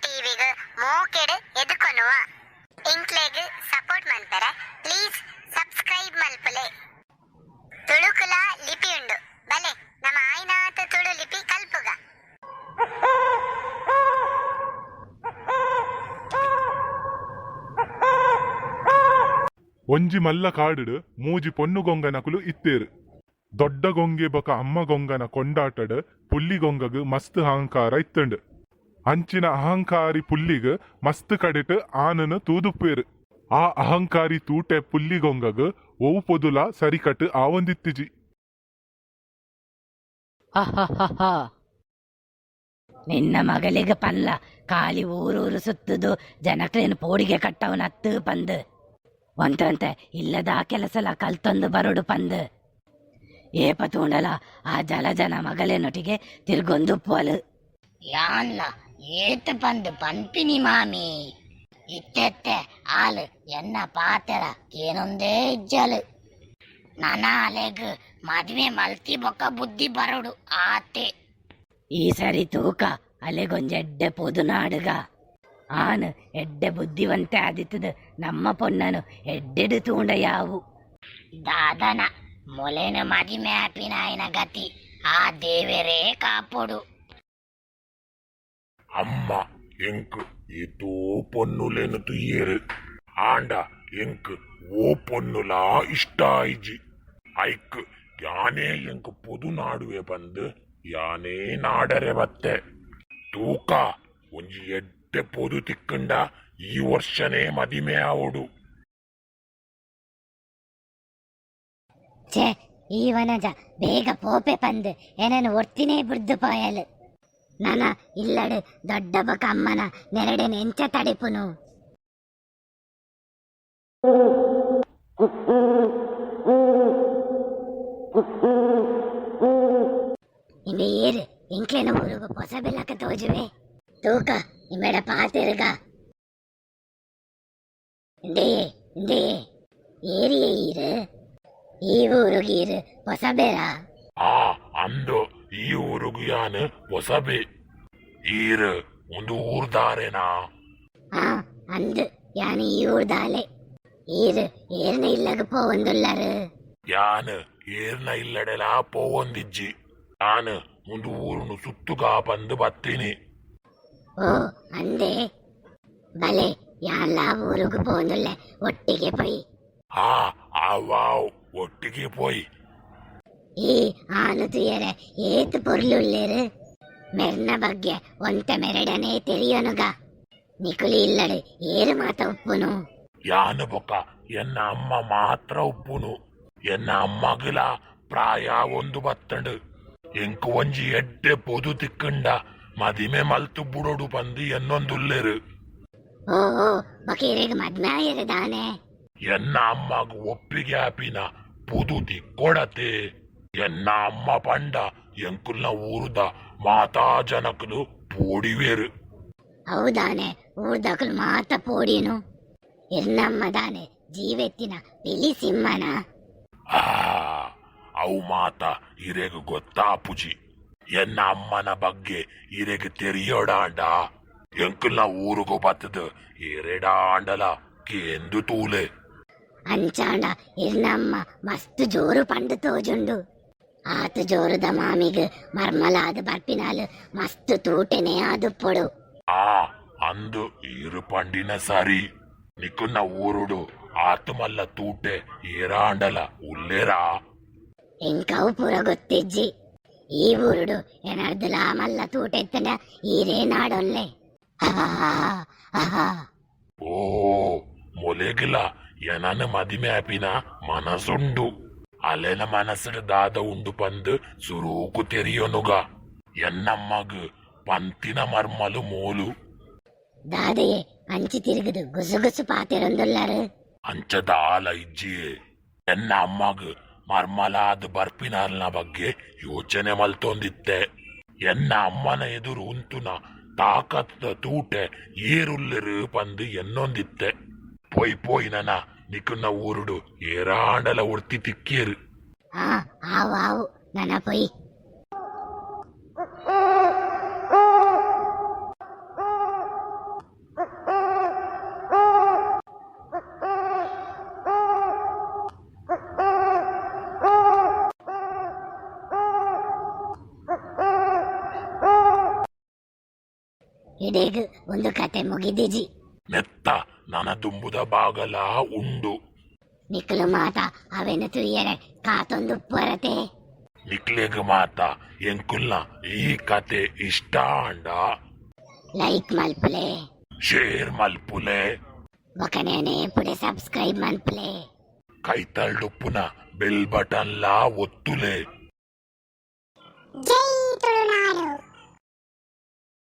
ಟಿವಿಗ್ ಮೋಕೆಡ್ ಎದುಕೊನುವ. ಎಂಕ್ಲೆಗ್ support ಮನ್ಪೆರೆ please subscribe ಮಲ್ಪುಲೆ. ತುಳುಕುಲಾ ಲಿಪಿ ಉಂಡು, ಬಲೆ ನಮ ಆಯಿನಾತ್ ತುಳು ಲಿಪಿ ಕಲ್ಪುಗ. ಒಂಜಿ ಮಲ್ಲ ಕಾಡುಡ್ ಮೂಜಿ ಪೊನ್ನು ಗೊಂಗನಕುಲು ಇತ್ತೆರ್. ದೊಡ್ಡ ಗೊಂಗೆ ಬೊಕ ಅಮ್ಮ ಗೊಂಗನ ಕೊಂಡಾಟಡ್ ಪುಲ್ಲಿ ಗೊಂಗಗ್ ಮಸ್ತ್ ಅಹಂಕಾರ ಇತ್ತ್ಂಡ್. ಅಂಚಿನ ಅಹಂಕಾರಿ ಪುಲ್ಲಿಗ್ ಮಸ್ತ್ ಕಡೆಟ್ ಆನನ್ ತೂದುಪ್ಪೆರ್. ಆ ಅಹಂಕಾರಿ ತೂಟೆ ಪುಲ್ಲಿ ಗೊಂಗಗ್ ಒವು ಪೊದುಲ ಸರಿಕಟ್ ಆವೊಂದಿತ್ತಿಜಿ. ಹಹಹಹ. ನಿನ್ನ ಮಗಲೆಗ್ ಪನ್ಲ ಖಾಲಿ ಊರೂರು ಸುತ್ತುದು ಜನಕ್ಲೆನ್ ಪೋಡಿಗೆ ಕಟ್ಟವುನತ್ತ್ ಪಂದ್. ಒಂತೆ ಒಂತೆ ಇಲ್ಲದ ಕೆಲಸಲ ಕಲ್ತೊಂದು ಬರೊಡು ಪಂದ್. ಏಪ ತೂಂಡಲ ಆ ಜಲಜನ ಮಗಲೆನೊಟ್ಟಿಗೆ ತಿರ್ಗೊಂದುಪ್ಪುವಲ್. ಯಾನ್ಲ ಏತ್ ಪಂದ್ ಪನ್ಪಿನಿ ಮಾಮಿ. ಇತ್ತೆತ್ತೆ ಆಲ್ ಎನ್ನ ಪಾತೆರ ಕೇನೊಂದೇ ಇಜ್ಜಲ್. ನನ ಅಲೆಗ್ ಮದ್ಮೆ ಮಲ್ತಿ ಬೊಕ್ಕ ಬುದ್ಧಿ ಬರೊಡು ಆತೆ. ಈ ಸರಿ ತೂಕ ಅಲೆಗೊಂಜಿ ಎಡ್ಡೆ ಪೊದು ನಾಡುಗ. ಆನ್ ಎಡ್ಡೆ ಬುದ್ಧಿವಂತೆ ಆದಿತ್ತುದು ನಮ್ಮ ಪೊನ್ನನು ಎಡ್ಡೆಡ್ ತೂಂಡ ಯಾವು. ದಾದನ ಮೊಲೆನ ಮದಿಮೆ ಆಪಿನಾಯನ ಗತಿ ಆ ದೇವೆರೇ ಕಾಪೊಡು. ಅಮ್ಮ ಎಂಕ್ ಏತೋ ಪೊನ್ನುಲೆನ್ ತೂಯೆರ್ ಆಂಡ ಎಂಕ್ ಓ ಪೊನ್ನುಲಾ ಇಷ್ಟ ಆಯಿಜಿ. ಐಕ್ ಯಾನೇ ಎಂಕ್ ಪೊದು ನಾಡುವೆ ಪಂದ್ ಯಾನೇ ನಾಡರೆ ಬತ್ತೆ. ತೂಕ ಒಂಜಿ ಎಡ್ಡೆ ಪೊದು ತಿಕ್ಕ್ಂಡ ಈ ವರ್ಷನೇ ಮದಿಮೆ ಆವೊಡು. ಛೇ ಈ ವನಜ ಬೇಗ ಪೋಪೆ ಪಂದ್ ಎನನ್ ಒರ್ತಿನೇ ಬುಡ್ದು ಪೋಯಲ್. ನನ ಇಲ್ಲಡ್ ದೊಡ್ಡ ಬೊಕ ಅಮ್ಮನ ನೆರಡೆನ್ ಎಂಚ ತಡೆಪುನು. ಇಂಬೆ ಏರ್ ಎಂಕ್ಲೆನ ಊರುಗು ಪೊಸ ಬೆಲಕ ತೋಜುವೆ. ತೂಕ ಇಂಬೆಡ ಪಾತೆರ್ಗ. ಇಂದೆಯೇ ಇಂದೆಯೇ ಏರಿಯೇ ಈರ್ ಈ ಊರುಗು ಈರ್ ಪೊಸಬೆರಾ. ಆ ಅಂದ್ ಈ ಊರುಗು ಯಾನ್ ಪೊಸಬೆ. ಈರ್ ಉಂದು ಊರ್ದಾರೆನಾ? ಆ ಅಂದ್ ಯಾನ್ ಈ ಊರ್ದಾಲೆ. ಈರ್ ಏರ್ನ ಇಲ್ಲಗ್ ಪೋವೊಂದುಲ್ಲರ್? ಯಾನ್ ಏರ್ನ ಇಲ್ಲಡೆಲಾ ಪೋವೊಂದಿಜ್ಜಿ. ಯಾನ್ ಉಂದು ಊರುನು ಸುತ್ತುಗ ಪಂದ್ ಬತ್ತಿನಿ. ಓ ಅಂದೇ ಬಲೆ ಯಾನ್ಲಾ ಊರುಗು ಪೋವೊಂದುಲ್ಲೆ ಒಟ್ಟಿಗೆ ಪೋಯಿ. ಆ ಆವಾವ್ ಒಟ್ಟಿಗೆ ಪೋಯಿ. ಈ ಆನು ತೂಯೆರೆ ಏತ್ ಪೊರ್ಲು ಉಲ್ಲೆರ್. ಮೆರ್ನ ಬಗ್ಗೆ ಒಂತೆ ಮೆರೆಡನೆ ತೆರಿಯೊನುಗ. ನಿಕುಲು ಇಲ್ಲಡ್ ಏರ್ ಮಾತ ಉಪ್ಪುನು? ಯಾನ್ ಬೊಕ ಎನ್ನ ಅಮ್ಮ ಮಾತ್ರ ಉಪ್ಪುನು. ಎನ್ನ ಅಮ್ಮಗ್ಲಾ ಪ್ರಾಯ ಆವೊಂದು ಬತ್ತ್ಂಡ್. ಎಂಕ್ ಒಂಜಿ ಎಡ್ಡೆ ಪೊದು ತಿಕ್ಕ್ಂಡ ಮದಿಮೆ ಮಲ್ತ್ ಬುಡೊಡು ಪಂದ್ ಎನ್ನೊಂದುಲ್ಲೆರ್. ಓ ಓ ಬೊಕ ಇರೆಗ್ ಮದ್ಮೆ ಆಯೆರ್ ದಾನೆ? ಎನ್ನ ಅಮ್ಮಗ್ ಒಪ್ಪಿಗೆ ಆಪಿನ ಪೊದು ತಿಕ್ಕೊಡತೆ. ಎನ್ನ ಅಮ್ಮ ಪಂಡ ಎಂಕುಲ್ನ ಊರುದ ಮಾತಾ ಜನಕುಲು ಪೋಡಿವೆರ್. ಅವು ದಾನೆ ಊರ್ದಕುಲು ಮಾತ ಪೋಡಿನು? ಇರ್ನಮ್ಮ ದಾನೆ ಜೀವೆತ್ತಿನ ಪಿಲಿ ಸಿಂಹನ? ಆ ಅವು ಮಾತ ಇರೆಗ್ ಗೊತ್ತಾಪುಜಿ. ಎನ್ನ ಅಮ್ಮನ ಬಗ್ಗೆ ಇರೆಗ್ ತೆರಿಯೊಡಾಂಡ ಎಂಕುಲ್ನ ಊರುಗು ಬತ್ತ್ದ್ ಏರೆಡಾಂಡಲ ಕೇಂದ್ ತೂಲೆ. ಅಂಚಾಂಡ ಇರ್ನಮ್ಮ ಮಸ್ತ್ ಜೋರು ಪಂಡ್ ತೋಜುಂಡು. ಆತ್ ಜೋರುದ ಮಾಮಿಗ್ ಮರ್ಮಲಾದ್ ಬರ್ಪಿನಾಲ್ ಮಸ್ತ್ ತೂಟೆನೇ ಆದುಪ್ಪೊಡು. ಆ ಅಂದ್ ಈರ್ ಪಂಡಿನ ಸರಿ. ನಿಕುಲ್ನ ಊರುಡು ಆತ್ ಮಲ್ಲ ತೂಟೆ ಏರಾಂಡಲ ಉಲ್ಲೆರಾ? ಎಂಕ್ ಅವು ಪೂರ ಗೊತ್ತಿಜ್ಜಿ. ಈ ಊರುಡು ಎನರ್ದುಲಾ ಮಲ್ಲ ತೂಟೆ ಇತ್ತ್ಂಡ ಈರೇ ನಾಡೊಲ್ಲೆ. ಹಹಹಹ. ಓ ಮೊಲೆಗ್ಲ ಎನನ್ ಮದಿಮೆ ಆಪಿನ ಮನಸುಂಡು. ಅಲೆನ ಮನಸ್ಡ್ ದಾದ ಉಂಡು ಪಂದ್ ಸುರೂಕು ತೆರಿಯೊನುಗ. ಎನ್ನಮ್ಮಗ್ ಪಂತಿನ ಮರ್ಮಲ್ ಮೋಲು. ದಾದಯೆ ಅಂಚಿ ತಿರುಗುದು ಗುಸು ಗುಸು ಪಾತೆರೊಂದುಲ್ಲರ್? ಅಂಚ ದಾಲ ಇಜ್ಜಿಯೇ. ಎನ್ನ ಅಮ್ಮಗ್ ಮರ್ಮಲಾದ್ ಬರ್ಪಿನಾಲ್ನ ಬಗ್ಗೆ ಯೋಚನೆ ಮಲ್ತೊಂದಿತ್ತೆ. ಎನ್ನ ಅಮ್ಮನ ಎದುರು ಉಂತುನ ತಾಕತ್ದ ತೂಟೆ ಏರುಲ್ಲೆರ್ ಪಂದ್ ಎನ್ನೊಂದಿತ್ತೆ. ಪೋಯ್ ಪೋಯ್ ನನ ನಿಕಲ್ನ ಊರುಡು ಏರಾಂಡಲ ಒರ್ತಿ ತಿಕ್ಕಿಯೆರ್. ಆ ಆವು ಆವು ನನ ಪೋಯಿ. ಇಡೆಗ್ ಒಂದು ಕತೆ ಮುಗಿದಿಜಿ. ನೆತ್ತ ನನ ದುಂಬುದ ಬಾಗಲ ಉಂಡು. ನಿಕುಲು ಮಾತ ಅವೆನ ತೂಯರೆ ಕಾತೊಂದುಪ್ಪರತೆ. ನಿಕ್ಲೆಗ್ ಮಾತ ಎಂಕುಲ್ನ ಈ ಕತೆ ಇಷ್ಟ ಆಂಡ ಲೈಕ್ ಮಲ್ಪುಲೆ. ಶೇರ್ ಮಲ್ಪುಲೆ. ಬೊಕನೇನೆ ಪುಡೆ ಸಬ್ಸ್ಕ್ರೈಬ್ ಮಲ್ಪುಲೆ. ಕೈತಲ್ಡುಪ್ಪುನ ಬೆಲ್ ಬಟನ್ ಲಾ ಒತ್ತುಲೆ. ಜೈ ತುಳುನಾಡು.